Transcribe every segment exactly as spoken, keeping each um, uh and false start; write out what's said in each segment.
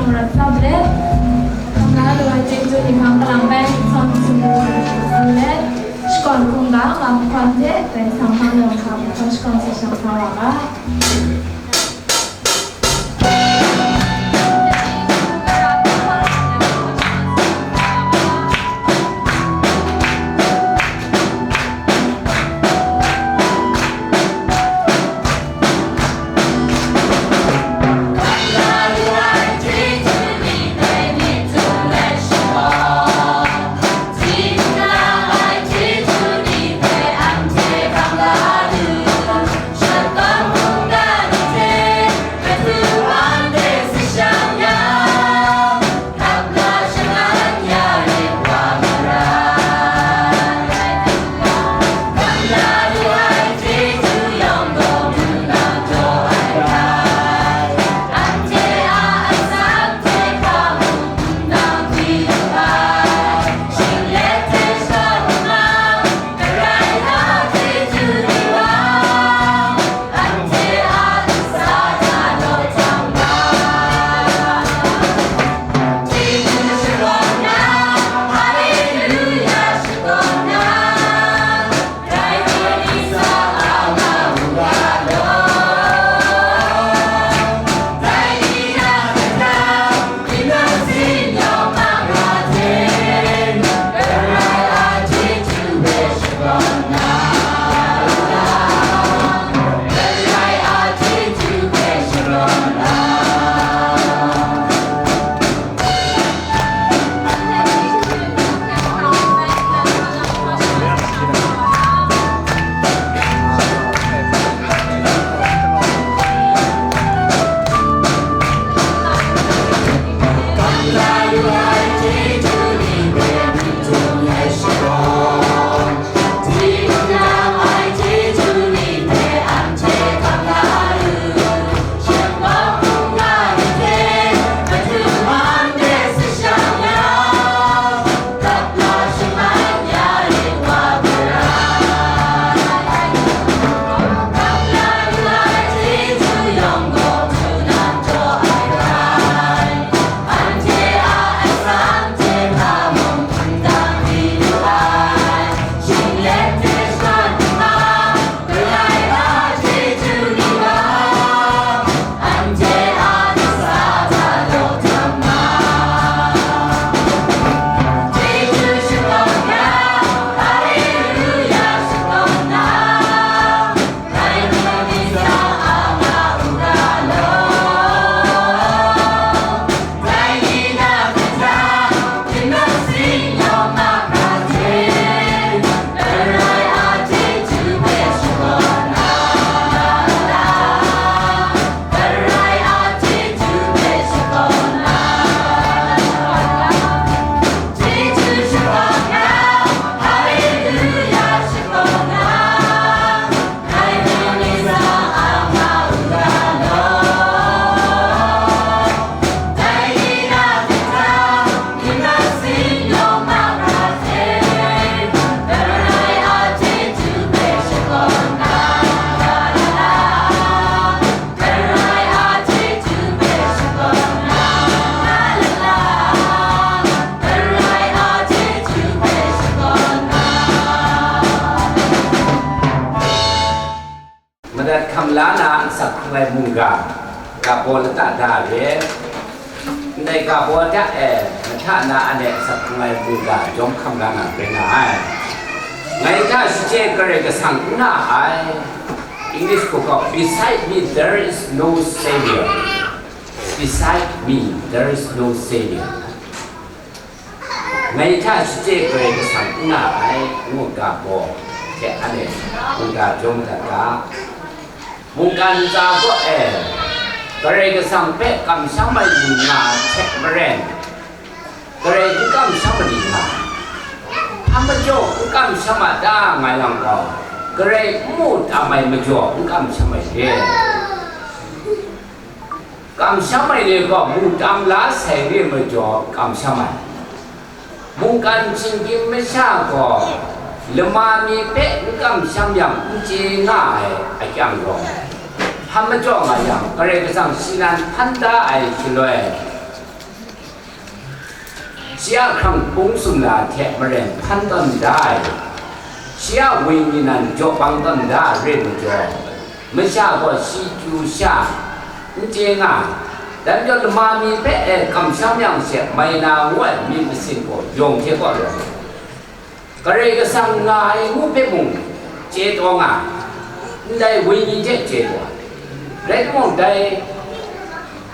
Marat Sablet, Kamla Luai Chyeju ni hpang kalang bai, Son Sumru Sablet, Shakawn Hkungga, Lam Hkawn hte, Dai Sang Hpang Lawng Hkang, Hkawn Shakawn Sashang Hkang Wa Ga. Madat hkam la na asak hkrung ai mungga, ga baw lata da re, ndai ga baw hta e mahta na anhte asak hkrung ai mungga jawm hkam la na rai nga ai. Ngai hta shachye Karai Kasang n na ai. English hku gaw, "Beside me there is no Savior." "Beside me there is no Savior." Ngai hta shachye Karai Kasang n na ai, ngu ga baw hte anhte mungga jawm dat ga. Mungkan ntsa kaw e Karai Kasang hpe kamsham ai lu nga ai hte maren, Karai n kamsham ai lu nga, hpa majaw n kamsham a ta nga yang gaw, Karai n mu tam ai majaw n kamsham ai re. Kamsham ai ni gaw mu tam la sai re majaw kamsham ai. Mungkan shinggyim masha gaw lama mi hpe n kamsham yang n chye nga ai a kyang gaw, hpa majaw nga yang Karai Kasang shi nan hpan da ai shaloi, Shi a hkrang bung sumla hte maren hpan tawn da ai, shi a wenyi nan jaw bang tawn da ai re majaw, masha gaw shi chyu sha n chye nga ai. Dan jaw lama mi hpe e kamsham yang she mai na ngu ai myit masin gaw yawng hte kaw rawng, Karai Kasang nga ai ngu hpe mung chye taw nga ai, ndai wenyi hte chye taw ai. Rai timung, dai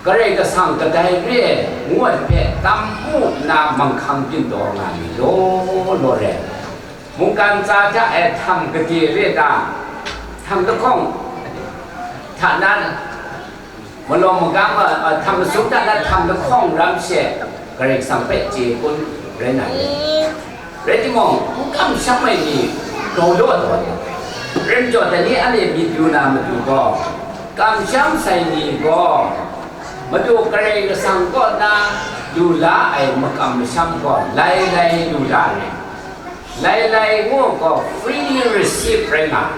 Karai Kasang kadai re ai ngu ai hpe tam mu nna manghkang byin taw nga ai ni law law rai. Mungkan tsa hta e htam gade re ta, htam lahkawng hta na, malawng magam, a, a, htam masum hta na htam lahkawng ram she Karai Kasang hpe chye kun rai na ni? Rai timung, n kamsham ai ni grau daw daw ai. Rai majaw, dai ni anhte myit yu na matu gaw, kamsham sai ni gaw, Madu Karai Kasang kaw na lu la ai makam masham gaw, lai lai lu la ai. Lai lai ngu gaw, freely receive rai nga ai.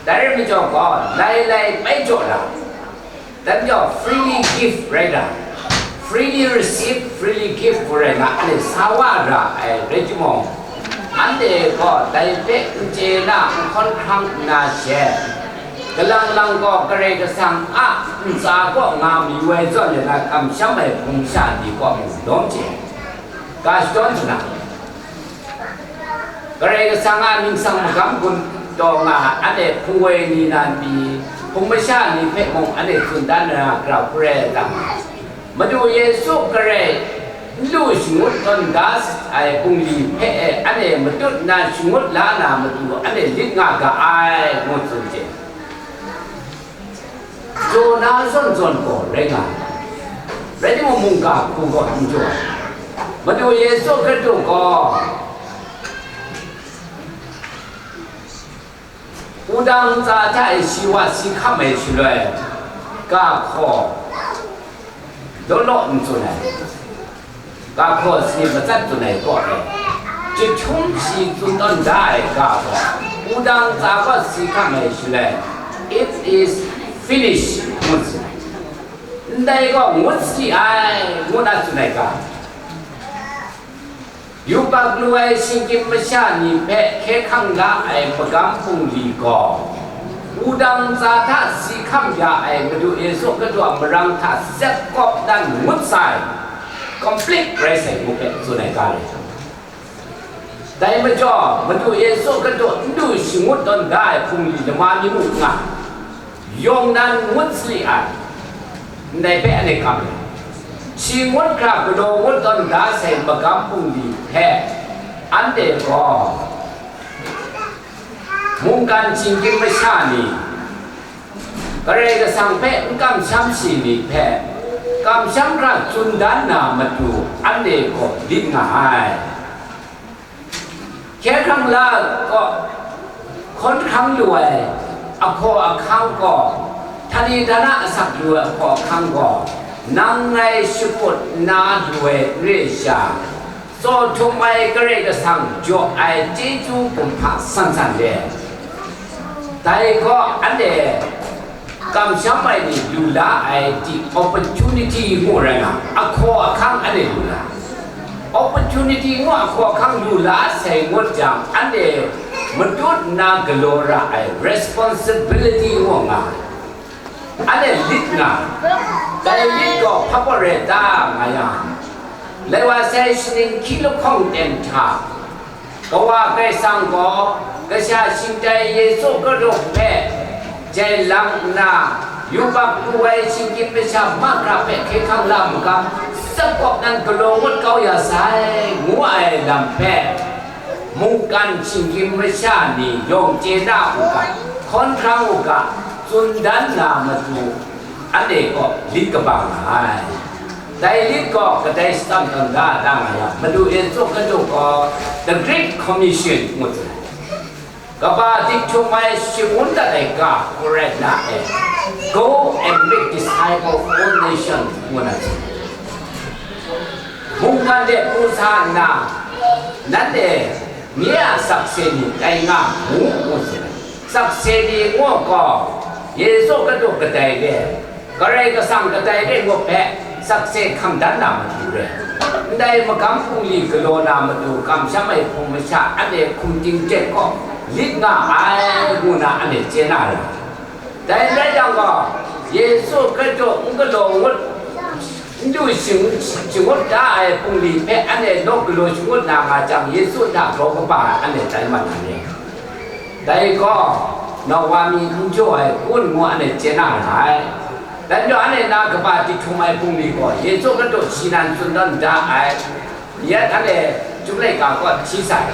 Dai rai majaw gaw, lai lai bai jaw la ai. Dan gaw freely give rai ra, freely receive, freely give ngu rai nga, anhte sa wa ra ai rai timung, anhte gaw dai hpe n chye na, n hkawn hkrang nna she, kalang lang gaw Karai Kasang a ntsa kaw nga mayu ai zawn, ya na kamsham ai hpung sha ni kaw mung lawm chye ai. Ga shadawn nna, Karai Kasang a ningsang magam gun taw nga ai anhte hpung woi ni nan pyi, hpung masha ni hpe mung anhte tsun dan na ra grau hkru rai ai tam, Madu Yesu garai n lu shangut tawn da ai bungli hpe e anhte matut nna shangut la na matu anhte lit nga ga ai, ngu tsun chye. Jaw na zawn zawn gaw rai nga ai. Rai timung, mungga hku gaw n jaw ai. Madu Yesu Hkristu gaw wudang ntsa hta e shi wa si hkam ai shaloi, ga hkaw law law n tsun ai. Ga hkaw si matsat tsun ai kaw e, chyahtum shi tsun tawn da ai ga gaw, wudang ntsa gaw si hkam ai shaloi, "It is finished," ngu tsun ai. Ndai gaw ngut sali ai, ngu na tsun ai ga, yubak lu ai shinggyim masha ni hpe hkye hkrang la ai magam bungli gaw, wudang ntsa hta si hkam ya ai Madu Yesu Hkristu a marang hta sep kawp dan ngut sai, complete rai sai ngu hpe tsun ai ga rai. Dai majaw, Madu Yesu Hkristu n lu shangut tawn da ai hpungli lama ni mung nga, yawng nan ngut sali ai, ndai hpe anhte kam ai. Shi ngut hkra galaw ngut tawn da sai magam bungli hpe, anhte gaw mungkan shinggyim masha ni, Karai Kasang hpe n kamsham shi ni hpe kamsham hkra tsun dan na matu anhte gaw lit nga ai. Hkye hkrang la gaw, hkawn hkrang lu ai ahkaw ahkang gaw, htani htana asak lu ai ahkaw ahkang gaw, nang ngai shaput nna lu ai n re sha, tsaw htum ai Karai Kasang jaw ai chyeju kumhpa san san re. Dai gaw anhte kamsham ai ni lu la ai di opportunity ngu rai nga, ahkaw ahkang anhte lu la. Opportunity ngu ahkaw ahkang lu la sai ngut jang, anhte matut nna galaw ra ai responsibility ngu nga, anhte lit nga, dai lit gaw hpa gaw re ta nga yang, lai wa sai shaning hkying lahkawng ten hta, Kawa Karai Kasang gaw kasha shingtai Yesu Hkristu hpe jai lang nna, yubak pru ai shinggyim masha mahkra hpe hkye hkrang la magam, tsap kawp nan galaw ngut kau ya sai, ngu ai lam hpe, mungkan shinggyim masha ni yawng chye na u ga, hkawn hkrang u ga, tsun dan na matu, anhte gaw lit kaba nga ai. Dai lit gaw kadai shatan tawn da da nga yang, Madu Yesu Hkristu gaw The Great Commission ngu tsun ai. Kaba dik htum ai shangun dat ai ga hku rai nna e, "Go and make disciple of all nations," ngu na tsun. Mungkan de pru sa nna, nanhte nye a sakse ni tai nga mu, ngu tsun ai. Sakse ni ngu gaw, Yesu Hkristu kadai re, Karai Kasang kadai re ngu hpe sakse hkam dan na matu re. Ndai magam bungli galaw na matu kamsham ai hpung masha anhte hkum ting jet kaw lit nga ai, ngu na anhte chye na ra. Dai rai yang gaw, Yesu Hkristu n galaw ngut, n du shing-, shangut da ai bungli hpe anhte naw galaw shangut na nga jang, Yesu hta grau kaba ai anhte tai mat na ni? Dai gaw, Naomi n jaw ai kun ngu anhte chye na ra ai. Dai majaw, anhte na kaba tik htum ai bungli gaw, Yesu Hkristu shi nan tsun dan da ai, yet anhte Chyum laika kaw hti sai.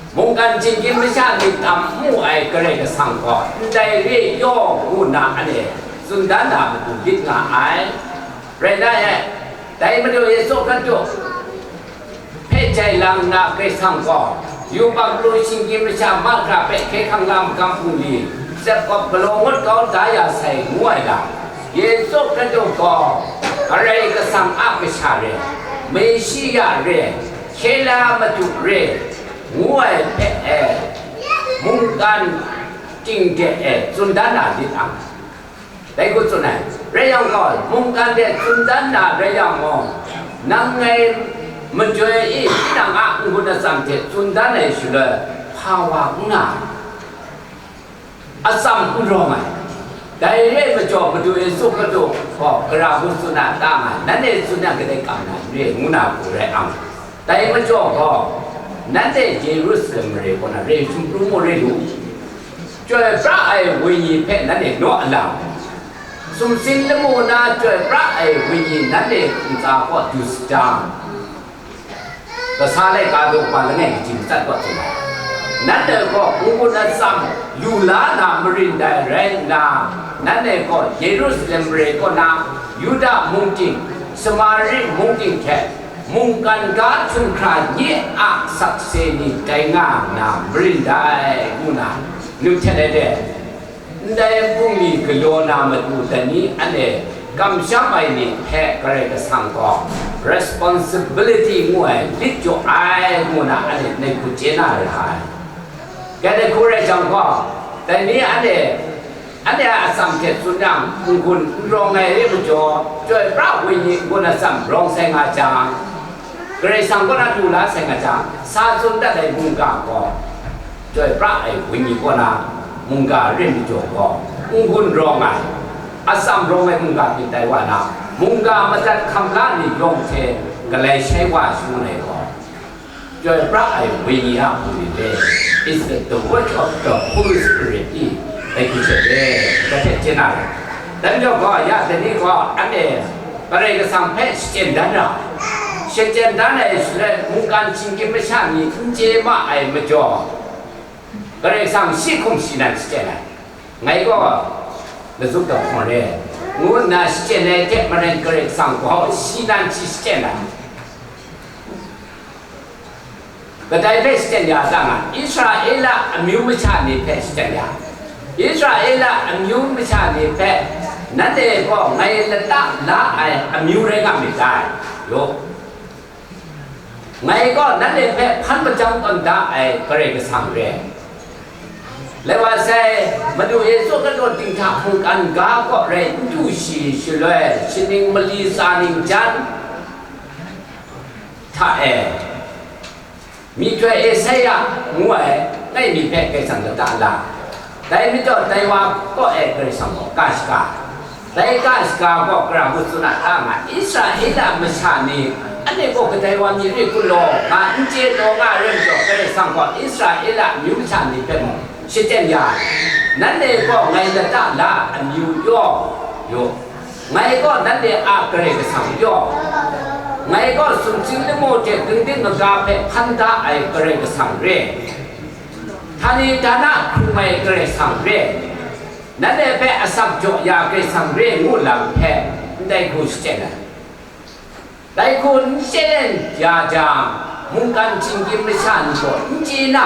Mungkan chyinggyim masha myit tam n mu ai Karai Kasang gaw, ndai re yaw ngu na anhte tsun dan na matu lit nga ai. Rai nna e, dai majaw Yesu Hkristu hpe jai lang nna Karai Kasang gaw, yubak lu shinggyim masha mahkra hpe hkye hkrang la magam bungli, tsep kawp galaw ngut kau da ya sai, ngu ai lam, Yesu Hkristu gaw Karai Kasang a Kasha re, Meshiya re, Hkyela Madu re, ngu ai hpe e, mungkan ting de e tsun dan na lit ang, dai hku tsun ai. Rai yang gaw, mungkan de tsun dan na rai yang gaw, nang ngai majoi e tinang a n-gun atsam hte tsun dan ai shaloi, hpa wa n nga ai, atsam n rawng ai. Dai re ai majaw, Madu Yesu Hkristu gaw, gara hku tsun a ta nga, nanhte tsun yang kadai kam na n re, ngu na hku rai ang, dai majaw gaw, nanhte Yerusalem mare kaw na re htum pru mu re lu, Chyoi pra ai Wenyi hpe nanhte naw a lam, sumsing lamu na chyoi pra ai Wenyi nanhte ntsa kaw du sadang, kasa laika daw kaba langai kaji matsat kaw tsun ai. Nanhte gaw n-gun atsam lu la na marin dai rai nna, nanhte gaw Yerusalem mare kaw na, Yuda mung ting, Samari mung ting hte, mungkan ga hkrum hkra nye a sakse ni tai nga nna marin dai, ngu na, nu htet ai de, ndai bungli galaw na matu dai ni anhte kamsham ai ni hpe Karai Kasang gaw responsibility ngu ai lit jaw ai, ngu na anhte ngai hku chye na ra ai. Dai hku rai jang gaw, dai ni anhte, anhte a atsam hte tsun yang, n-gun n rawng ai re majaw, Chyoi pra Wenyi n-gun atsam rawng sai nga jang, Karai Kasang kaw na du la sai nga jang, sa tsun dat ai mungga gaw, Chyoi pra ai Wenyi kaw na mungga re majaw gaw, n-gun rawng ai, atsam rawng ai mungga byin tai wa na, mungga madat hkam la ni yawng hte galai shai wa shangun ai gaw, Chyoi pra ai Wenyi a hpung lit e, is the, the work of the Holy Spirit i, dai hku hte e, dai hte chye na rai. Dai majaw gaw, ya dai ni gaw, anhte Karai Kasang hpe shachyen dan ra, shachyen dan ai shaloi, mungkan chyinggyim masha ni n chye ma ai majaw, Karai Kasang shi hkum shi nan shachyen ai. Ngai gaw lazuk dawhpawng re, ngu nna shachyen ai hte maren Karai Kasang gaw shi nan shi shachyen ai. Kadai hpe shachyen ya ta nga, Israela amyu masha ni hpe shachyen ya. Israela amyu masha ni hpe, nanhte gaw ngai lata la ai amyu rai nga myit dai, yaw. Ngai gaw nanhte hpe hpan majang tawn da ai Karai Kasang re. Lai wa sai, Madu Yesu Hkristu dinghta hkungkan ga kaw rai n du shi shaloi, shaning mali tsa ning jan hta e, myihtoi Esaia ngu ai langai mi hpe Karai Kasang lata la. Dai majaw, dai wa kaw e Karai Kasang gaw ka shaga. Dai ka shaga gaw, gara hku tsun a ta nga, Israela masha ni, anhte gaw kadai wa myit re kun law, nga n chye taw nga ai rai majaw, Karai Kasang gaw Israela amyu masha ni hpe mung shachyen ya ai. Nanhte gaw ngai lata la amyu yaw, yaw. Ngai gaw nanhte a Karai Kasang yaw. Ngai gaw sumsing lamu hte dingding kaga hpe hpan da ai Karai Kasang re. Htani htana hkrum ai Karai Kasang re, nanhte hpe asak jaw ya Karai Kasang re ngu lam hpe ndai hku shachyen ai. Dai hku n shachyen ya jang, mungkan chyinggyim masha ni gaw n chye na,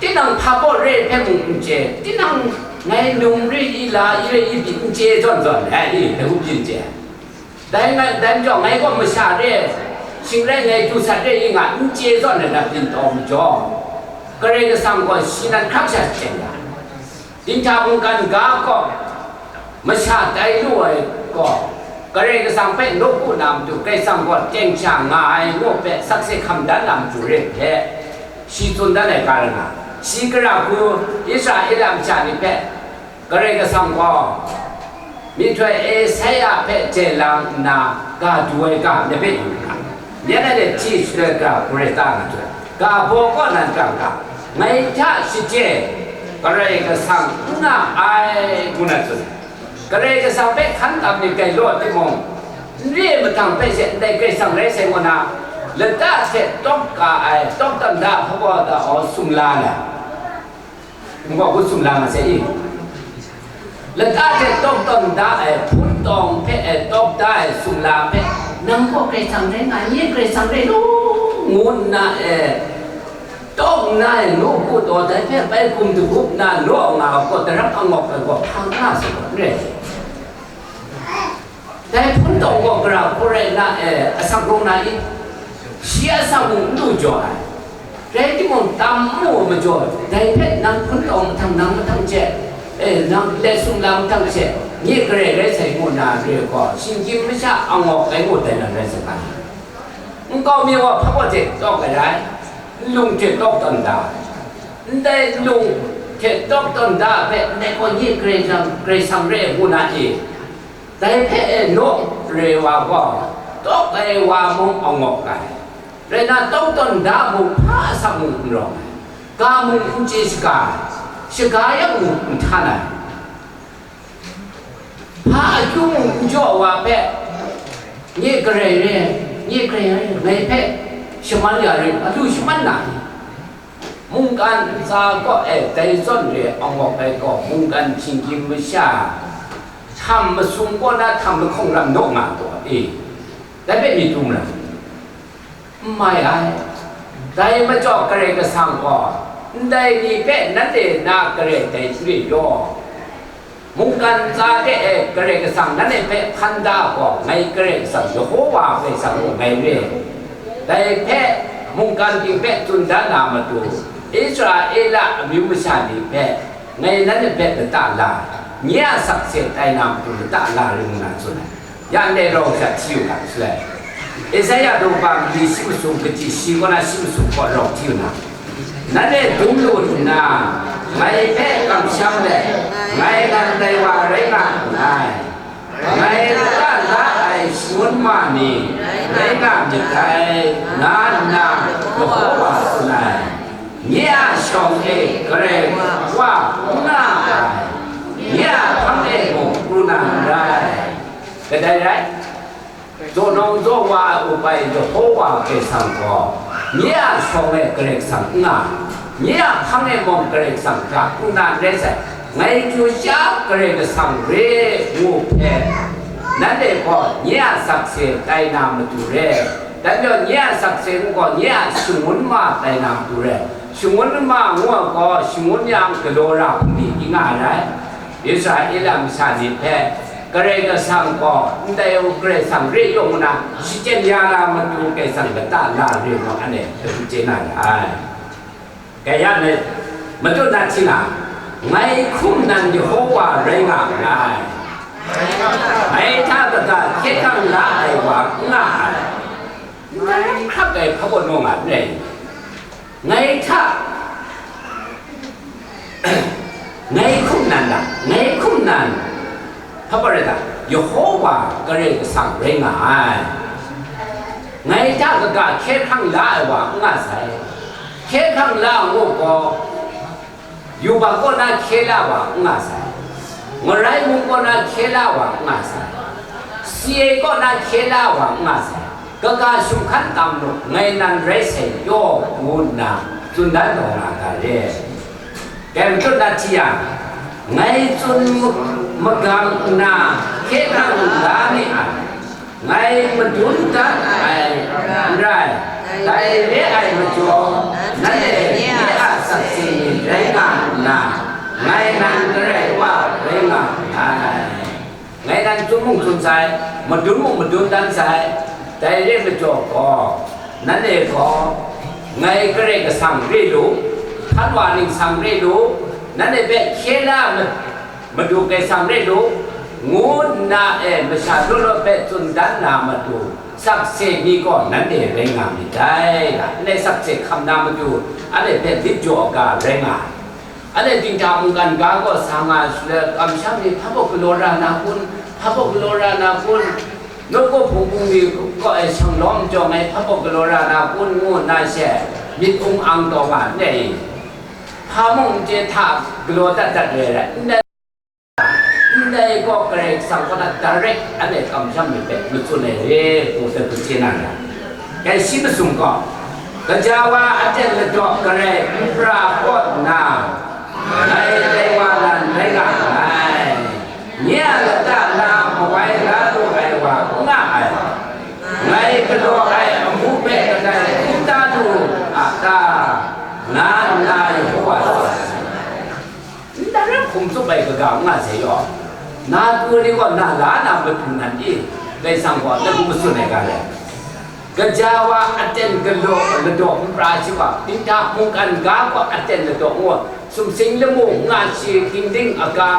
tinang hpa baw re hpe mung n chye, tinang ngai num re i la i re i byin n chye zawn zawn ai, i, dai hku byin chye. Dai ngai, dai majaw ngai gaw masha re, shing rai ngai du sat re i nga n chye zawn ai na byin taw majaw, Karai Kasang gaw shi nan hkrak sha shachyen ya ai. Dinghta mungkan ga gaw, masha tai lu ai gaw, Karai Kasang hpe nawku na matu Karai Kasang gaw teng sha nga ai ngu hpe sakse hkam dan na matu re hpe, shi tsun dan ai ga rai nga, shi gara hku Israela masha ni hpe Karai Kasang gaw myihtoi Esaia hpe chye lang nna ga du ai ga, na hpe yu ga, nye na de hti shaloi gara hku rai ta nga jang, ga baw kaw nan kang ga, ngai hta shachye, Karai Kasang n nga ai, ngu na tsun. Karai Kasang hpe hkan tam myit grai law timung, n re ai mahtang hpe she ndai Karai Kasang rai sai ngu na, lata hte tawk ka ai, tawk tawn da hpaw da aw sumla ai. Ngu hku sumla nga sai i? Lata hte tawk tawn da ai, hpun tawng hpe e tawk da ai sumla hpe, nang gaw Karai Kasang rai nga, nye Karai Kasang rai law, ngu nna e, tawk nna e, nawku taw dai hpe bai hkum dagup nna naw nga gaw, tarap angawk ai gaw hpa nga sa gaw n rai. Dai hpun tawng gaw gara hku rai nna, e, asak rawng na i? Shi asak mung n du jaw ai. Rai timung, tam n mu ai majaw, dai hpe nang hpun tawng mahtang, nang mahtang hte, e, nang let sumla mahtang hte, nye Karai rai sai ngu na re gaw, shinggyim masha angawk ai ngu dai na rai sa ga. Nkau mi gaw hpabaw hte tawk ai rai, nlung hte tawk tawn da ai. Ndai nlung hte tawk tawn da ai hpe, ndai gaw nye Karai Kasang, Karai Kasang re ai ngu na i? Dai hpe e naw re wa gaw, tawk ai wa mung angawk ai, rai nna tawk tawn da mung hpa asak mung n rawng ai, ga mung n chye shaga ai, shaga yang mung n htan ai, hpa akyu mung n jaw ai wa hpe, nye Karai re ai, nye Karai re ai, ngai hpe shaman ya re, a lu shaman na ni? Mungkan ntsa kaw e dai zawn re angawk ai gaw, mungkan shinggyim masha, htam masum kaw na htam lahkawng lam naw nga gaw e, dai hpe myit dum ra, n mai ai. Dai majaw Karai Kasang gaw, ndai ni hpe nanhte na kare dai n re yaw, mungkan ntsa de e Karai Kasang nanhte hpe hkan da gaw, ngai Karai Kasang Yehowa Karai Kasang mung ngai re. Dai hpe mungkan ting hpe tsun dan na matu, Israela amyu masha ni hpe ngai nanhte hpe lata la, nye a sakse tai na matu lata la ring nna tsun ai. Ya ndai rau sha hti u ga, shaloi Esaia daw kaba mali shi masum kaji shi kaw na shi masum kaw rau hti u na, nanhte dum lu nna, ngai hpe kamsham let, ngai nan dai wa rai nga nngai. Ngai lata la ai shangun ma ni rai nga myit dai, nga nna Yehowa tsun ai. Nye a shawng e Karai Wa n nga ai, nye a hpang e mung pru na n rai. Kadai rai? Zaw nawng zaw wa ai Upai Yehowa Karai Kasang gaw, nye a shawng e Karai Kasang n nga, nye a hpang e mung Karai Kasang hta n na n rai sai, ngai chyu sha Karai Kasang re ngu hpe, nanhte gaw nye a sakse tai na matu re, dan majaw nye a sakse ngu gaw nye a shangun ma tai na matu re, shangun ma ngu ai gaw shangun yang galaw ra hpung ni n nga ai rai. Israela masha ni hpe Karai Kasang gaw ndai Karai Kasang re yawng nna shachyen ya na matu Karai Kasang lata la re ngu anhte chye na ra ai. Kaya ni, matut na hti na, ngai hkum nan Yehowa rai nga nngai. Ngai hta kaga hkye hkrang la ai wa n nga ai. Ngai hkrak ai hpaw naw nga n rai. Ngai hta, ngai hkum nan da, ngai hkum nan, hpa rai ta, Yehowa Karai Kasang rai nga ai. Ngai hta kaga hkye hkrang la ai wa n nga sai. Hkye hkrang la ngu gaw, yubak kaw na hkye la wa n nga sai. Ngarai mung kaw na hkye la wa n nga sai. Si e kaw na hkye la wa n nga sai. Kaga shum hkan tam nu, ngai nan rai sai yaw, ngu nna tsun dan taw nga ga re. Dai matut na hti yang, ngai tsun magang nna hkye hkrang la ni ai, ngai madun dat ai n rai, dai re ai majaw, nanhte nye a sakse ni rai nga nna, ngai nan Karai Wa rai nga ai. Ngai nan tsun mung tsun sai, madun mung madun dan sai, dai re majaw gaw, nanhte gaw, ngai Karai Kasang re lu, hpan wa ningsang re lu, nanhte hpe hkye la ma-, Madu Karai Kasang re lu, ngu nna e masha law law hpe tsun dan na matu, sakse mi gaw nanhte rai nga myit dai, ndai sakse hkam na matu, anhte hpe lit jaw ga rai nga ai. Anhte dinghta mungkan ga gaw sa nga ai shaloi, kamsham ni hpa baw galaw ra na kun, hpa baw galaw ra na kun, nawku hpung bung ni kaw e shang lawm jaw ngai hpa baw galaw ra na kun, ngu nna she myit ung ang taw nga n rai? Hpa mung n chye hta galaw dat dat re ai, ndai, ndai gaw Karai Kasang kaw na direct anhte kamsham ni hpe matsun ai re, ngu hpe hpung chye na ra. Dai shi masum gaw, gaja wa aten ladaw Karai n pra kaw nna, ngai dai wa nan rai nga nngai. Nye a lata na mawai la lu ai wa n nga ai, ngai galaw ai amu hpe kadai hkrum da lu a ta, nga nna Yehova tsun ai. Nta rai hkum tsup ai kaga n nga sai yaw, na tu ni gaw na la na madu nan i, Karai Kasang gaw na hkum matsun ai ga le. Gaja wa aten galaw ladaw n pra shi wa, dinghta mungkan ga gaw aten ladaw ngu, sumsing lamu n nga shi, dingding aga,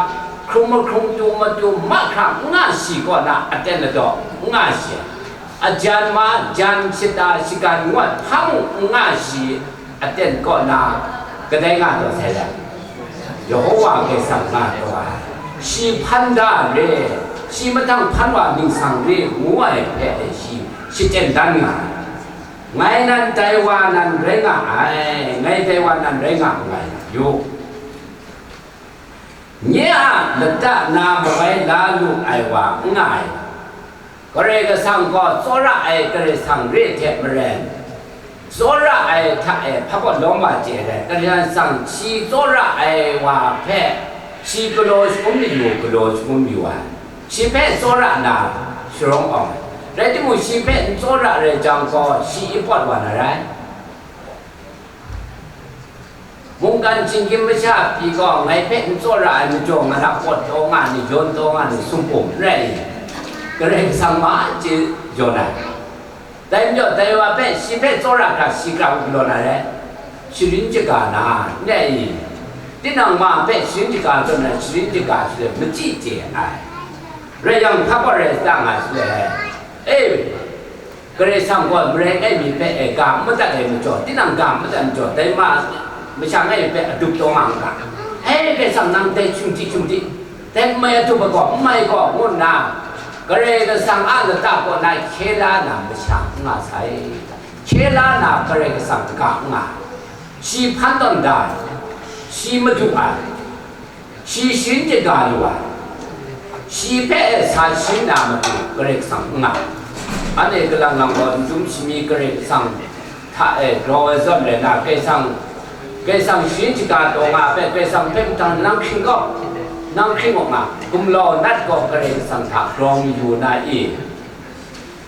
hkrum mahkrum tu matu mahkra n nga shi kaw na aten ladaw n nga shi. Ajan ma, jan shata shagan ngu ai hpa mung n nga shi, aten kaw na kadai nga taw sai le? Yehova Karai Kasang nga taw ai. Shi hpan da re, shi mahtang hpan wa ningsang re ngu ai hpe shi shachyen dan nga ai. Ngai nan dai wa nan rai nga ai, ngai dai wa nan rai nga nngai, yu. Nye a lata na mawai la lu ai wa n nga ai. Karai Kasang gaw tsawra ai Karai Kasang re ai hte maren, tsawra ai hta e hpa kaw lawm wa chye ai. Karai Kasang shi tsawra ai wa hpe shi galaw shangun mayu, galaw shangun mayu ai. Shi hpe tsawra na sharawng awng ai. Rai timung, shi hpe n tsawra rai jang gaw, shi ipawt wa na rai. Mungkan shinggyim masha pyi gaw, ngai hpe n tsawra ai majaw, ngai hta pawt taw nga ni, yawn taw nga ni, sumpum n rai i? Karai Kasang ma chye jaw na. Dai majaw, dai wa hpe, shi hpe tsawra hkra, shi hkra u galaw na rai, sharin shaga na, n rai i? Tinang ma hpe sharin shaga tawn na, sharin shaga shaloi, machyi chye ai. Rai yang, hpa gaw rai sa nga shaloi, e, Karai Kasang gaw marai ai mi hpe e ga n madat ai majaw, tinang ga n madat ai majaw, dai ma masha ngai hpe adup taw nga n ga. Hei, Karai Kasang, nang dai shingdi shingdi, dai n mai adup ai gaw, n mai gaw, ngu nna, Karai Kasang a lata kaw na hkye la na masha n nga sai. Hkye la na Karai Kasang kaga n nga. Shi hpan tawn da ai, shi madu ai, shi sharin shaga lu ai, shi hpe e sa sharin na matu Karai Kasang n nga. Anhte kalang lang gaw, n dum shami Karai Kasang hta e grau ai zawn rai na, Karai Kasang, Karai Kasang sharin shaga taw nga hpe, Karai Kasang hpe mahtang nang hkring gaw, nang hkring gaw nga, gumlau nat gaw Karai Kasang hta grau mayu na i?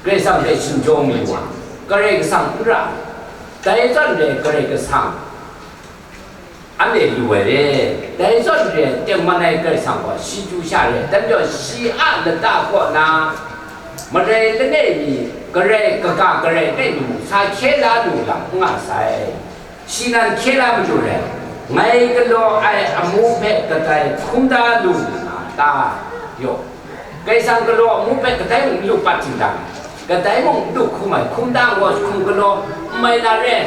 Karai Kasang hpe shingjawng mayu wa, Karai Kasang n ra, dai zawn rai Karai Kasang anhte lu ai re. Dai zawn re, tengman ai Karai Kasang gaw shi chyu sha re, dai majaw shi a lata kaw na marai langai mi, garai kaga garai langai mi mung sa hkye la lu lam n nga sai. Shi nan hkye la matu re, ngai galaw ai amu hpe kadai hkrum da lu na ta? Yaw, Karai Kasang galaw amu hpe kadai mung n lu pat htingdang, kadai mung n lu hkrum ai, hkrum da ngu, hkrum galaw n mai na re,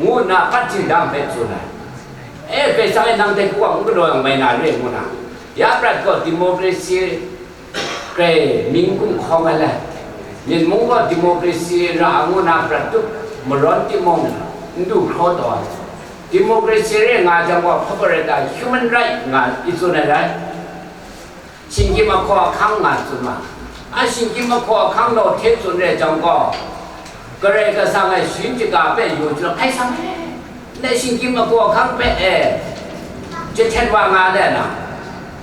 ngu nna pat htingdang hpe tsun ai. E, Karai Kasang e, nang dai hku gaw n galaw yang mai na re, ngu na, ya prat gaw democracy Karai mying gumhkawng ai le, myit mung gaw democracy ra ai ngu na prat tup marawn timung, n du hkraw taw ai. Democracy re nga jang gaw, hpa gaw rai ta, human right nga i tsun ai rai. Shinggyim ahkaw ahkang nga tsun ma. A, shinggyim ahkaw ahkang law hte tsun re jang gaw, Karai Kasang e sharin shaga hpe yu jang, Karai Kasang e, ndai shinggyim ahkaw ahkang hpe e jahten wa nga ai na,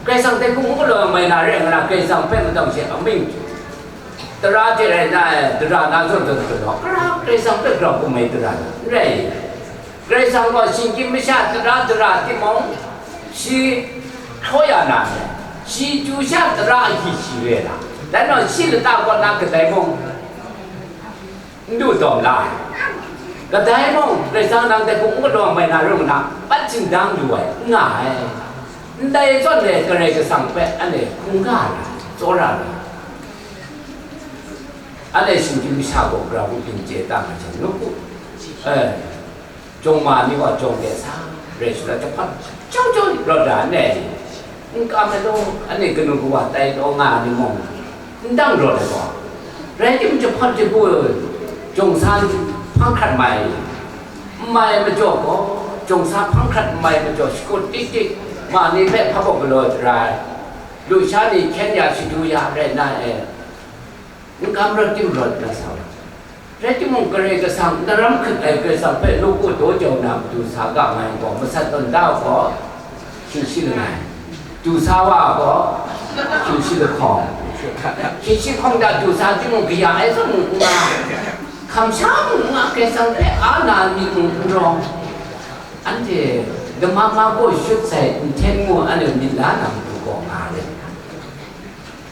Karai Kasang dai hku n galaw yang mai na re nga na, Karai Kasang hpe matang she amying, tara hte rai na e, dara na zawn zawn galaw, Karai Kasang hpe grau hkum mai dara na, n rai. Karai Kasang gaw shinggyim masha tara dara timung, shi hkraw ya na re, shi chyu sha tara ahkyi shi re na, dai majaw shi lata kaw na kadai mung n du dawm la ai. Kadai mung, Karai Kasang nang dai hku n galaw mai na rai nna, pat htingdang lu ai, n nga ai. Ndai zawn e Karai Kasang hpe anhte hkungga ra ai. Tsawra na, anhte shinggyim masha gaw gara hku byin chye tam ai hte, nu hku, eh, jawng ma ni gaw jawng de sa rai sha la, jahpawt jau jau rawt da, anhte n kam ai law, anhte kanu kawa tai taw nga ai ni mung, n dang rawt ai gaw, rai timung, jahpawt jabu jawng sa hpang hkrat mai, n mai ai majaw gaw, jawng sa hpang hkrat n mai ai majaw, shakut tik tik, ma ni hpe hpa baw galaw ai, lusha ni hkyen ya shadu ya rai na e, n kam rawt tim rawt na sa wa. Rai timung, Karai Kasang, ndaram hkrit ai Karai Kasang hpe nawku daw jau na matu sa ga nga ai gaw, masat tawn da gaw, hkying shi langai, du sa wa gaw, hkying shi lahkawng, hkying shi hkawng da du sa timung, kaya ai zawn mung n nga, hkam sha mung n nga, Karai Kasang hpe a na myit mung n rawng, anhte lama ma gaw shut sai, nhten ngu anhte myit la na matu gaw nga ai.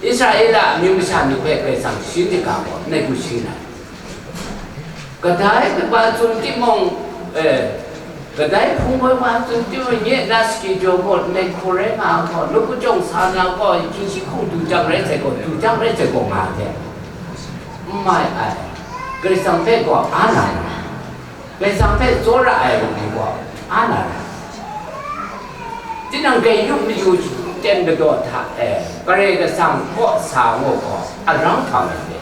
Israela amyu masha ni hpe Karai Kasang sharin shaga gaw, ngai hku sharin ai. Kadai kaba tsun timung, eh, kadai hpung woi wa tsun timung, nye na saki jaw gaw, ngai hku rai nga gaw, nawku jawng sa na gaw, hkying shi hkawng du jang rai sai gaw, du jang rai sai gaw nga ai hte, n mai ai. Karai Kasang hpe gaw a na ai. Karai Kasang hpe tsawra ai ni gaw a na ra. Tinang grai yup mayu ten kadaw hta e, Karai Kasang kaw sa ngu gaw arang hpang ai hte,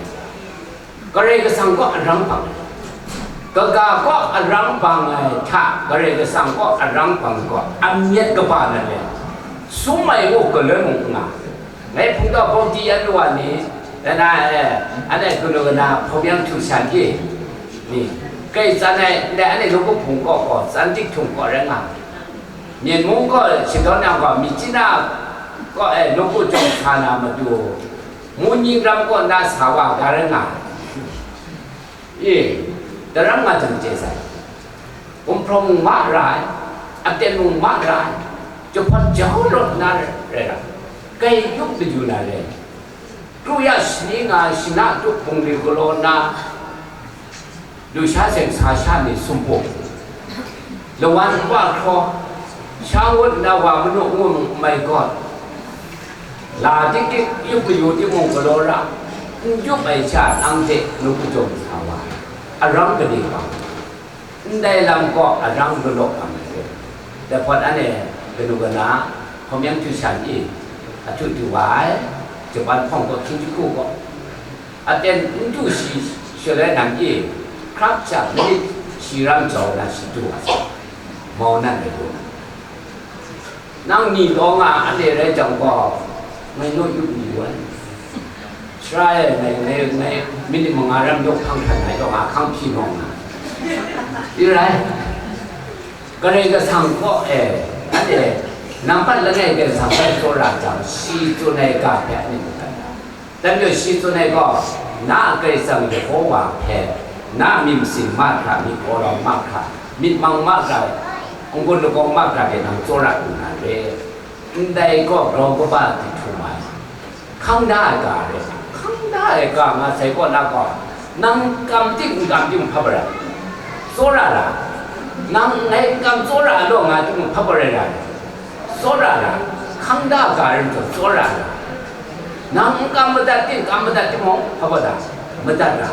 Karai Kasang kaw arang hpang ai. Kaga kaw arang hpang ai hta, Karai Kasang kaw arang hpang ai gaw, amyat kaba na le, sum ai ngu galoi mung n nga. Ngai hpung tau bawng di yan lu wa ni, dai na, eh, anhte kanu kana hpawm yang htu shan i ni, kai tsan ai, ndai anhte nawku hpung kaw gaw, tsan dik htung kaw rai nga. Myen mung gaw, shadawn yang gaw, myitkyina kaw e nawku jawng sa na matu, mungning ram kaw na sa wa ga rai nga. E, daram nga jang chye sai. Gumhpraw mung ma ra ai, aten mung ma ra ai, jahpawt jau rawt na rai ra, grai yup mayu na re. Kru ya shani nga shana tup bungli galaw na, lusha seng sa sha ni sumpu, lawan kaba hkraw, sha ngut nna wa manu ngu mai gawn, la dik dik yup mayu timung galaw ra, n yup ai sha nang hte nu kajawng sa wa, arang kade bang, ndai lam gaw arang lalaw hpang ai hte, dai hpawt anhte kanu kana hkawm yang htu shan i, ahtu du wa ai, Japan hpawng gaw hkying jahku gaw, aten n du shi shaloi nan e, hkrap sha manit shi ram jau na shi du wa sai, mau nan ai du. Nang ni taw nga anhte rai jang gaw, ngai naw yup ni wa ai. Sara e, ngai, ngai, ngai, minit manga ram dawk hkang hkran ai taw nga hkang hpyi nawng na. Di rai, Karai Kasang kaw e, anhte, nang pat langai Karai Kasang hpe tsawra jang, shi tsun ai ga hpe anhte madat ai. Dan majaw shi tsun ai gaw, na a Karai Kasang Yehowa hpe, na myit masin mahkra, myit galaw mahkra, myit mang mahkra, n-gun lagaw mahkra hte nang tsawra lu na re. Ndai gaw grau kaba di htum ai, hkang da ai ga re. Hkang da ai ga nga sai kaw na gaw, nang kam ting n kam ting hpa bara, tsawra ra, nang ngai kam tsawra law nga ting hpa bara ra. Tsawra ra, hkang da ga rai majaw tsawra ra, nang n kam madat ting, kam madat timung, hpa ba da, madat ra,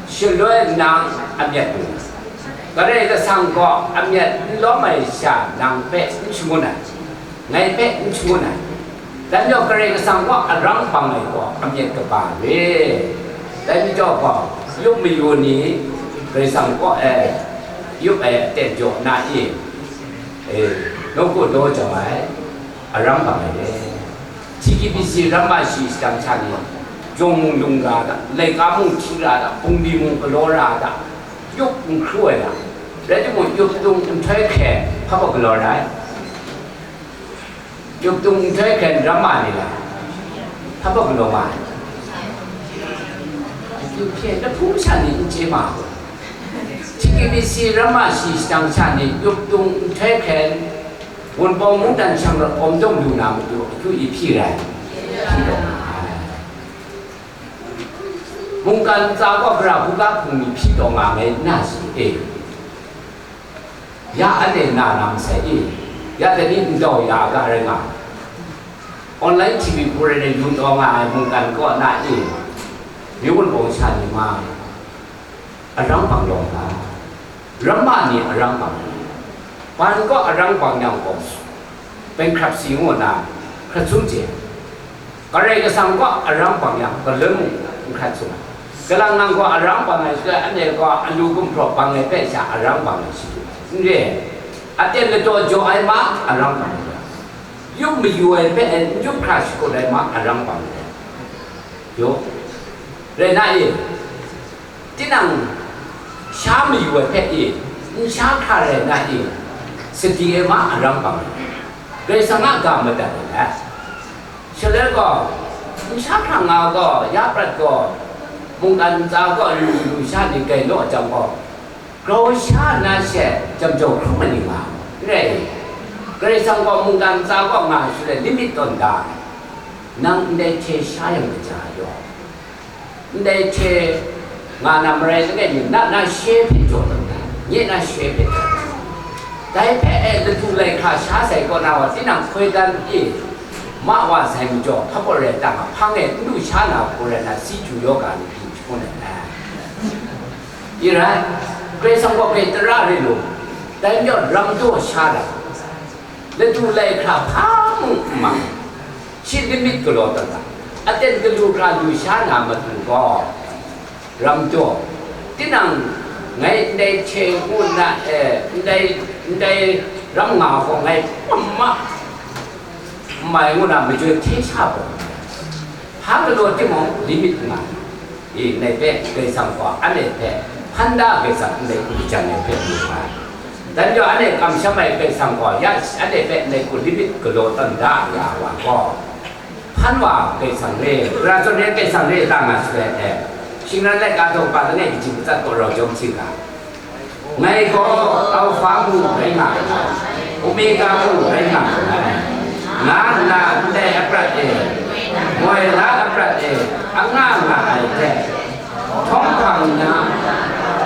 shaloi nang amyat lu, Karai Kasang gaw amyat n lawm ai sha nang hpe n shangun ai, ngai hpe n shangun ai, dan yawng Karai Kasang gaw arang hpang ai gaw amyat kaba re. Dai majaw gaw, yup mayu ni Karai Kasang kaw e, yup ai aten jaw na i, e, nawku daw jau ai, arang bang ai re. T K B C ramma shi shadang sha ni, jawng mung lung ra da, laika mung hti ra da, bungli mung galaw ra da, yup n hkru ai lam, rai timung, yup tung nhtoi hkren hpa baw galaw ra ai. Yup tung nhtoi hkren ramma ni lam, hpa baw galaw ma ai. Yup hpyen lahpung sha ni n chye ma ai. T K B C ramma shi shadang sha ni yup tung nhtoi hkren, Wunpawng mungdan shang rawt awm dawng lu na matu akyu i hpyi rai, hpyi taw nga ai. Mungkan ntsa gaw gara hkungga hpung ni hpyi taw nga ai n na shi e? Ya anhte na na masai e? Ya dai ni ndau ya ga rai nga ai? Online T V hku rai rai yu taw nga ai mungkan kaw na e, myu gun bawng sha ni ma, arang bang law nga, ramma ni arang bang, ban kaw arang bang yang gaw, bankruptcy ngu na hkrat sum chye, Karai Kasang kaw arang bang yang galun mung n hkrat sum ai. Kalang nang gaw arang bang ai shaloi, anhte gaw alu gumhpraw bang ai hpe sha arang bang ai shi du ai. N re, aten ladaw jaw ai ma arang bang ai. Yup mayu ai hpe n yup hkra shakut ai ma arang bang ai. Yo. Rai na e, tinang sha mayu ai hpe e, n sha hkra rai na e, sadi ai ma arang bang ai. Karai Kasang a ga madat ai. Shaloi gaw, n sha hkra nga gaw, ya prat gaw, mungkan ntsa gaw, lu lu sha ni gai naw jang gaw, grau sha na she jam jau hkrum ai ni nga, n rai. Karai Kasang gaw mungkan ntsa gaw nga shaloi limit tawn da ai. Nang ndai hte sha yang kaja yaw, ndai hte nga na marai langai mi, na, na she hpe jaw tawn da, nye na she hpe jaw tawn da. Dai hpe e ladu lai hkra sha sai kaw na wa, tinang hkoi dan e ma wa sai majaw, hpa kaw rai tang a, hpang e n du sha na hku rai na, si ju yaw ga ni pyi hpung ai. I rai, Karai Kasang gaw grai tara rai lu, dai majaw ram daw sha da, ladu lai hkra hpa mung n mang, shi limit galaw tawn da, aten galu hkra lu sha na matu gaw, ram daw, tinang ngai ndai hte ngu na e, ndai, ndai ram nga gaw ngai hpung ma, n mai ngu na majoi hte sha gaw, hpa galaw timung limit nga. I, ndai hpe Karai Kasang gaw anhte hpe hpan da ai Karai Kasang ndai hku jan ai hpe mu ai. Dan jaw anhte kamsham ai Karai Kasang gaw ya anhte hpe ndai hku limit galaw tawn da ya wa gaw, hpan wa Karai Kasang re, gara zawn re Karai Kasang re ta nga shaloi e, shingran laika daw pa langai kaji matsat gaw rau jawm hti ga. Ngai gaw Alhpa mung rai nga ai, Omega mung rai nga ai, nga nna ndai aprat e, moi la aprat e, anga nga ai hte, htawng hpang nna,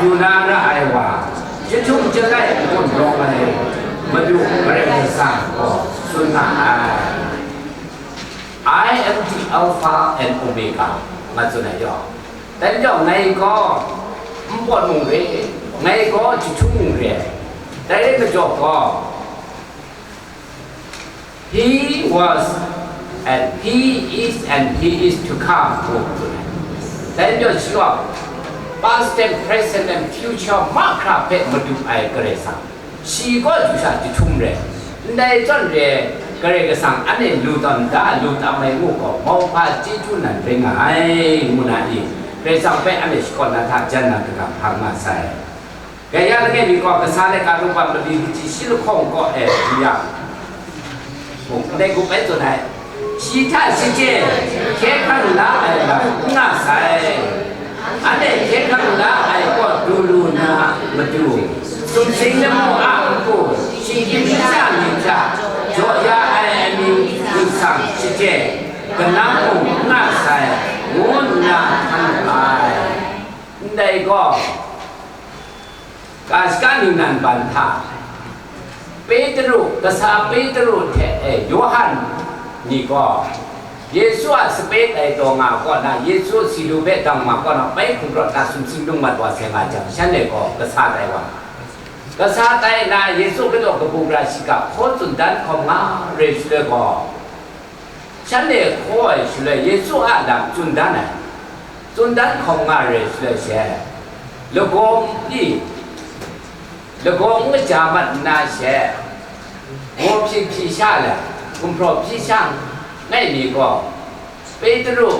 du na ra ai wa, jahtum jalai n-gun rawng ai Madu Karai Kasang gaw tsun nga ai. I am the Alpha and Omega, nga tsun ai yawng. Dai majaw ngai gaw npawt mung re, ngai gaw jahtum mung re, dai rai majaw gaw, He was, and He is, and He is to come, ngu tsun ai. Dai majaw shi gaw, past and present and future mahkra hpe madu ai Karai Kasang. Shi gaw du sha jahtum re, ndai zawn re, Karai Kasang anhte lu tawn da, lu tam ai ngu gaw, mauhpa chyeju nan rai nga ai, ngu na i, Karai Kasang hpe anhte shakawn na hta jan na kaga hpang nga sai. Gaya langai mi gaw, kasa laika lungwan mali kaji shi lahkawng kaw e du yang, mung ndai gup ai tsun ai. Shi hta shachyen hkye hkrang la ai lam n nga sai. Anhte hkye hkrang la ai kaw du lu na matu, sumsing lamu a npu shinggyim masha ni hta jaw ya ai amying ningsang shachyen kanang mung n nga sai, ngu nna htan wu ai. Ndai gaw, Ga shaka ningnan ban hta, Petru, kasa Petru hte, e, Yawhan ni gaw, Yesu a sape tai taw nga kaw na, Yesu si lu hpe dang ma kaw na, bai hkungrawt na sumsing lung mat wa sai nga jang, shanhte gaw kasa tai wa. Kasa tai na, Yesu kajaw kabu gara shiga hkaw tsun dan hkawm nga re shaloi gaw, shanhte hkaw ai shaloi Yesu a lam tsun dan ai, tsun dan hkawm nga re shaloi she, lagaw n pyi, lagaw n kaja mat nna she, maw hpyi hpyi sha let, gumhpraw hpyi sha ngai mi gaw, Petru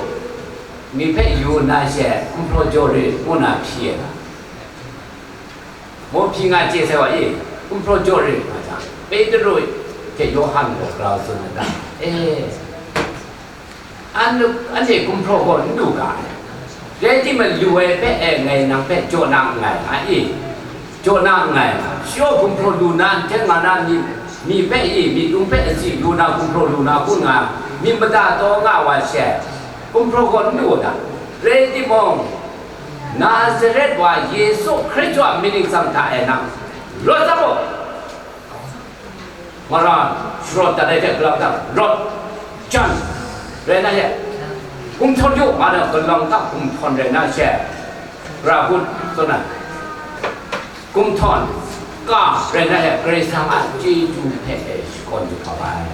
ni hpe yu nna she, gumhpraw jaw re, ngu na hpyi ai lam. Maw hpyi nga chye sai wa e, gumhpraw jaw re nga jang, Petru hte Yawhan gaw grau tsun ai ta? E, an, anhte gumhpraw gaw n lu ga ai. Rai timung, lu ai hpe e, ngai nang hpe jaw na nngai, a e, jaw na nngai. Shi gaw gumhpraw lu na, n hten nga na, mi, mi hpe e, mi tung hpe asi lu na, gumhpraw lu na, kun nga, myit mada taw nga wa she, gumhpraw gaw n lu ga. Rai timung, Nazaret wa Yesu Hkristu a myit ningsang hta e nang rawt tsap u. Mara sharawt dat ai hte galam dat, rawt, Jan rai na she, gumhtawn yu, ma na galang hta gumhtawn rai na she, ra gun tsun ai. Gumhtawn ka rai na she, Karai Kasang a chyeju hpe e shakawn yu hkap ai.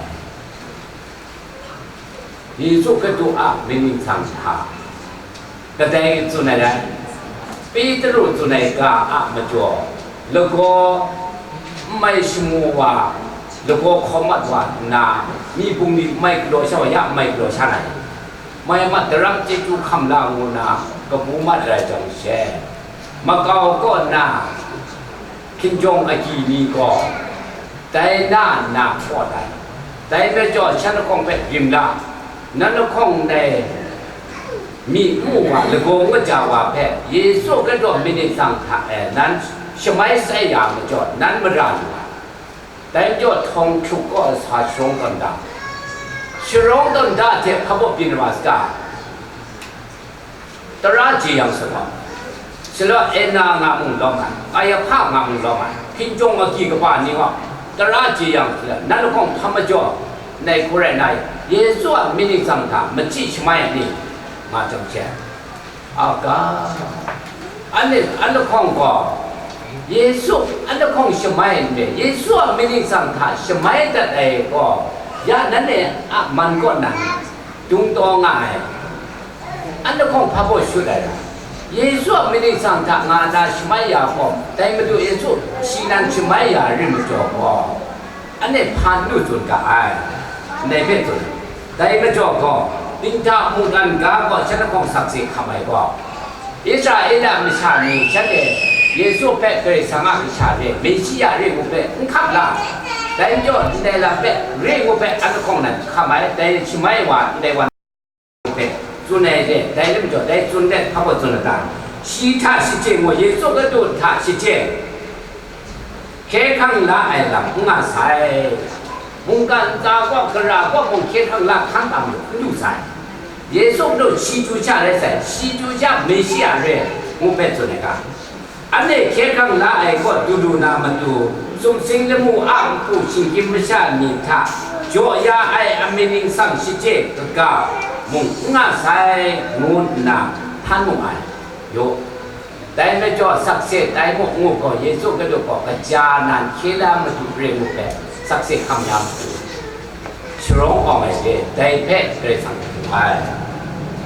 Yesu Hkristu a mying ningsang hta kadai tsun ai rai, Petru tsun ai ga a majaw, lagaw n mai shamu wa, lagaw hkawm mat wa nna, myi bungli n mai galaw sha wa, ya n mai galaw sha na, mai mat daram chyeju hkam la ngu nna kabu mat ai jang she, makau kaw nna, hkinjawng agyi ni gaw, dai na nna kawt ai. Dai majaw shan lahkawng hpe rim la, nan lahkawng ndai myi n mu wa, lagaw n kaja wa hpe, Yesu Hkristu mying ningsang hta e nan shamai sai ya majaw, nan mara lu ai. Dai majaw htawng hkrup kaw sa sharawng tawn da, sharawng tawn da hte hpa baw byin wa saga. Tara jeyang sa gaw, shaloi Anna nga mung lawm ai, Kayahpa nga mung lawm ai, hkinjawng agyi kaba ni gaw, tara jeyang sa, nan lahkawng hpa majaw ndai hku rai nna, Yesu a mying ningsang hta machyi shamai ai ni nga jang she, a ga, anhte, an lahkawng gaw, Yesu, an lahkawng shamai ndai, Yesu a mying ningsang hta shamai dat ai gaw, ya nanhte a man kaw nan dung taw nga ai. An lahkawng hpa baw shut ai rai. Yesu a mying ningsang hta nga na shamai ya gaw, dai Madu Yesu shi nan shamai ya rit majaw gaw, anhte hpa n lu tsun ga ai, ndai hpe tsun. Dai majaw gaw, dinghta mungkan ga gaw shan lahkawng sakse hkam ai gaw, Israela masha ni shanhte Yesu hpe Karai Kasang a Kasha re, Meshia re ngu hpe n hkap la, dai majaw ndai lam hpe re ngu hpe an lahkawng nan hkam ai, dai shamai wa ndai wa hpe tsun ai de, dai lam jaw, dai tsun let hpa gaw tsun ai ta? Shi hta shachyen gaw, Yesu Hkristu hta shachyen, hkye hkrang la ai lam n nga sai. Mungkan ntsa gaw, gara gaw mung hkye hkrang la hkan tam lu, n lu sai. Yesu Hkristu shi chyu sha rai sai, shi chyu sha Meshia re, ngu hpe tsun ai ga. Anhte hkye hkrang la ai kaw du lu na matu, sumsing lamu a npu shinggyim masha ni hta jaw ya ai amying ningsang shachye kaga mung n nga sai, ngu nna htan mu ai. Yaw, dai majaw sakse tai mu ngu gaw, Yesu Hkristu gaw kaja nan hkye la matu re ngu hpe sakse hkam ya matu, sharawng awng ai de, dai hpe Karai Kasang hkrum ai.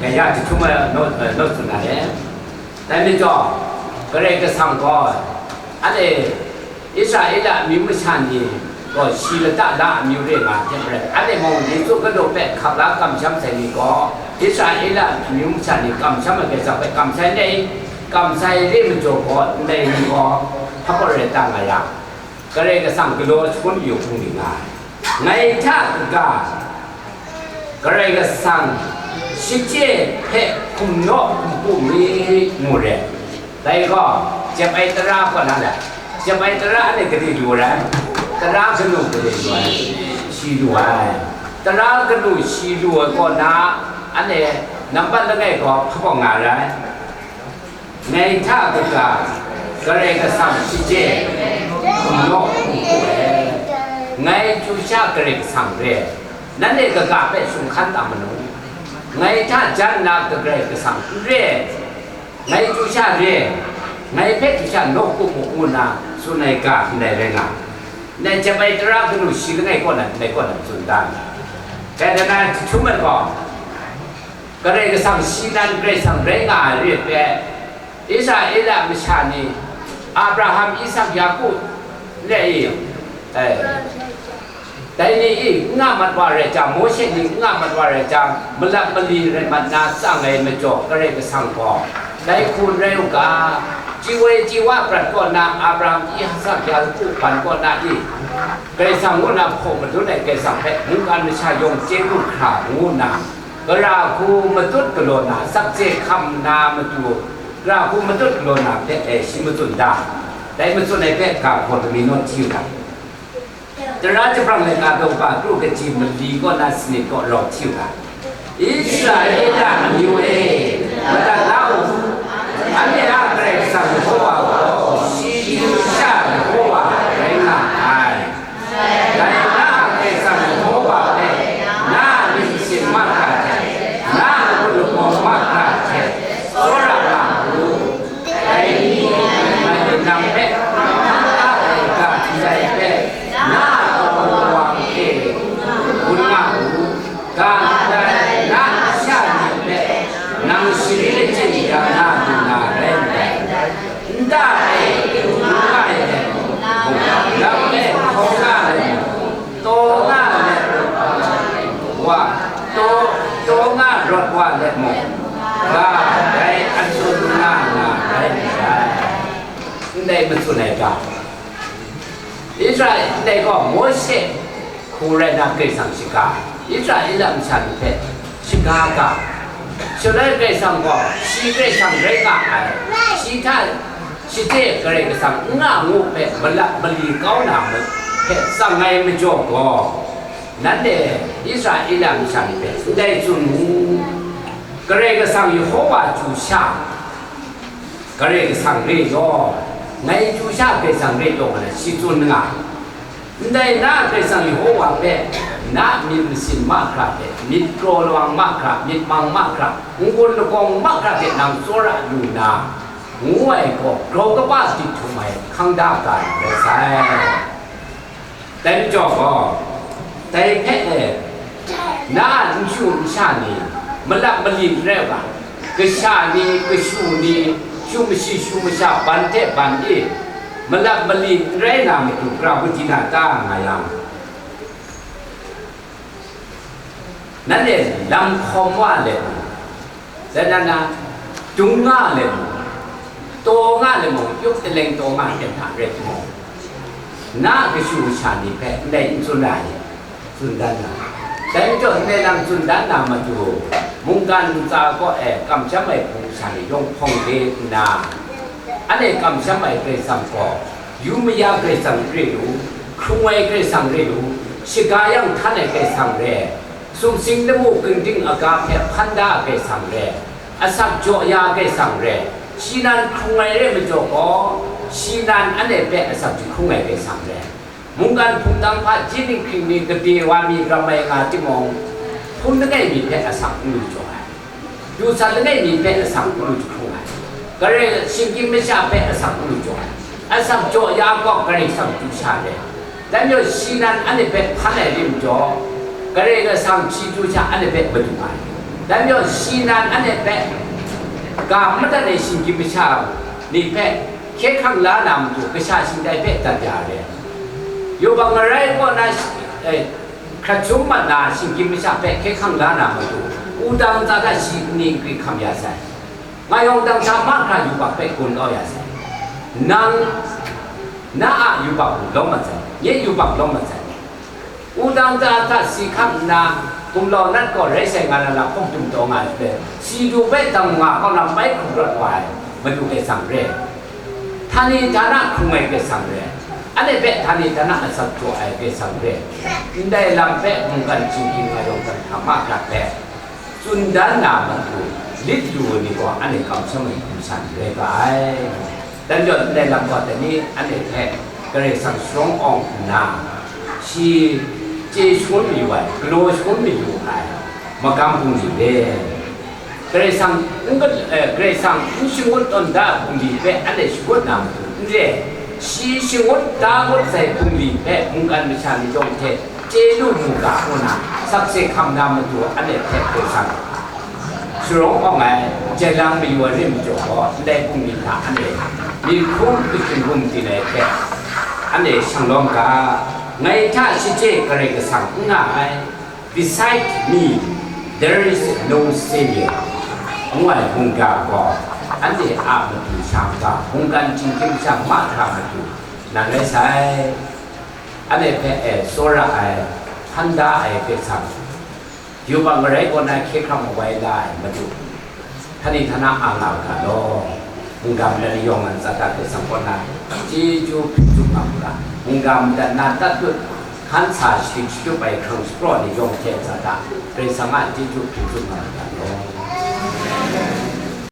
Dai ya jahtum ai naw, naw tsun ai. Dai majaw, Karai Kasang gaw, anhte Israela amyu masha ni gaw shi lata la amyu re nga ai hte maren, anhte mung Yesu Hkristu hpe hkap la kamsham sai ni gaw, Israela amyu masha ni kamsham ai Karai Kasang hpe kam sai ndai, kam sai re majaw gaw, ndai ni gaw hpa gaw rai ta nga yang, Karai Kasang galaw shangun yu hpung ning nga ai. Ngai hta kaga, Karai Kasang shachye hpe hkum naw hkum pu mi mu re. Dai gaw, jep ai tara kaw na le, jep ai tara anhte gade lu ai, tara kanu gade lu ai, shi lu ai. Tara kanu shi lu ai kaw na, anhte nampat langai gaw hpa gaw nga ai. Ngai hta kaga, Karai Kasang shachye, naw n hku ai. Ngai chyu sha Karai Kasang re, nanhte kaga hpe shung hkan tam manu. Ngai hta jan na Karai Kasang n re, ngai chyu sha re, ngai hpe chyu sha naw hku mu ngu nna tsun ai ga ndai rai nga, ndai jep ai tara kanu shi langai kaw na, ndai kaw na tsun da. Dai dan na jahtum ai gaw, Karai Kasang shi nan Karai Kasang rai nga ai re ai hpe, Israela masha ni, Abraham, Isak, Yaku, le i, eh, dai ni i n nga mat wa rai jang, Mawshe ni n nga mat wa rai jang, malap mali rai mat na tsang ai majaw, Karai Kasang gaw, dai hku n rai u ga, chye ai chye wa prat kaw na, Abraham, Isak, Yaku ban kaw na i, Karai Kasang ngu na hpaw madun ai Karai Kasang hpe mungkan masha yawng chye lu hkra ngu nna, gara hku matut galaw na, sakse hkam na matu, gara hku matut galaw na hpe, e, shi matsun da. Dai matsun ai hpe ga hpaw lami naw hti u ga. Tara jahprang laika daw pa kru kaji mali kaw na sanit kaw rau hti u ga. Israela amyu e, madat la u. Anhte a Karai Kasang Yehowa gaw, shi chyu sha Yehowa rai nga ai. Dai na a Karai Kasang Yehowa hpe na a mying wa let mung, ga dai a tsun nga nga rai myit dai. Ndai matsun ai ga, Israel ndai gaw Mawshe hku rai na Karai Kasang shaga, Israela masha ni hpe shaga ga, shaloi Karai Kasang gaw shi Karai Kasang rai nga ai, shi hta shade Karai Kasang n nga ngu hpe malap mali kau na hpe tsang ai majaw gaw, nanhte Israela masha ni hpe ndai tsun mu, Karai Kasang Yehova chyu sha, Karai Kasang re yaw, ngai chyu sha Karai Kasang re yaw nga na shi tsun nga. Ndai na Karai Kasang Yehova hpe, na myit masin mahkra hte, myit kraw lawang mahkra, myit mang mahkra, n-gun lakawng mahkra hte nang tsawra lu nna, ngu ai gaw, grau kaba dik htum ai hkang da ga rai sai. Dai majaw gaw, dai hpe e, na a n shinggun n sha ni, malap mali n rai u ga, kasha ni, kashu ni, shu mashi shu masha, ban hte ban e, malap mali n rai na matu, gara hku di na ta nga yang, nanhte lam hkawm wa let mu, dai na na, dung nga let mu, taw nga let mu, yup taleng taw nga ten hta rai timung, na a kashu kasha ni hpe ndai n tsun ra ai, tsun dan na. Dai majaw ndai lam tsun dan na matu, mungkan ntsa kaw e kamsham ai hpung sha ni yawng hpawng de nna, anhte kamsham ai Karai Kasang gaw, yu maya Karai Kasang re lu, hkrung ai Karai Kasang re lu, shaga yang htan ai Karai Kasang re, sumsing lamu ginding aga hpe hpan da ai Karai Kasang re, asak jaw ya ai Karai Kasang re, shi nan hkrung ai re majaw gaw, shi nan anhte hpe asak jahkrung ai Karai Kasang re. Mungkan hpungtang hpaji ninghkring ni gade wa mi ram ai nga timung, hpun langai mi hpe asak n lu jaw ai, du sat langai mi hpe asak n lu jahkrung ai, Karai shinggyim masha hpe asak n lu jaw ai, asak jaw ya gaw Karai Kasang chyu sha re. Dai majaw shi nan anhte hpe hpan ai re majaw, Karai Kasang shi chyu sha anhte hpe madu ai. Dai majaw shi nan anhte hpe ga madat ai shinggyim masha ni hpe hkye hkrang la na matu, kasha shingtai hpe dat ya re. Yubak ngarai kaw na shi-, eh, hkrat shum mat na shinggyim masha hpe hkye hkrang la na matu, wudang ntsa hta shi nni nkri hkam ya sai. Nga yawng dang hta mahkra yubak hpe gun kau ya sai. Nang, na a yubak lawm mat sai, nye yubak lawm mat sai. Wudang ntsa hta si hkam nna, gumlau nat gaw rai sai nga na lam hkawk dum taw nga ai hpe, si du hpe dang nga kau na bai hkrung rawt wa ai, Madu Karai Kasang re. Htani htana hkrung ai Karai Kasang re. Anhte hpe htani htana asak jaw ai Karai Kasang re. Ndai lam hpe mungkan shinggyim nga yawng dang hta mahkra hpe tsun dan na matu, lit lu ai ni gaw anhte kamsham ai hpung sha ni rai ga ai. Dan jaw ndai lam gaw dai ni anhte hpe Karai Kasang sharawng awng nna, shi chye shangun mayu ai, galaw shangun mayu ai magam bungli re. Karai Kasang n gat-, eh, Karai Kasang n shangun tawn da ai bungli hpe anhte shagut na matu n re, shi shangut da ngut sai bungli hpe mungkan masha ni yawng hte chye lu mu ga, ngu na sakse hkam na matu anhte hpe Karai Kasang sharawng awng ai, jai lang mayu ai re majaw gaw, ndai bungli hta anhte myi hkrum kachyin hkum tin ai hte anhte shang lawm ga, ngai hta shachye Karai Kasang n nga ai, beside me there is no Savior, ngu ai mungga gaw, anhte a matu sha n ga, mungkan shinggyim sha mahkra matu, nan rai sai. Anhte hpe e tsawra ai, hpan da ai hpe sang, yubak ngarai kaw na hkye hkrang wai la ai Madu, htani htana a nga u ga law, mungga madat ni yawng a ntsa hta hpe sang kaw na, chyeju hpyi tsun nga mu ga, mungga madat na tat dut, hkan sa shading shatup ai hkrang shapraw ni yawng hte ntsa hta, Karai Kasang a chyeju hpyi tsun nga mu ga law.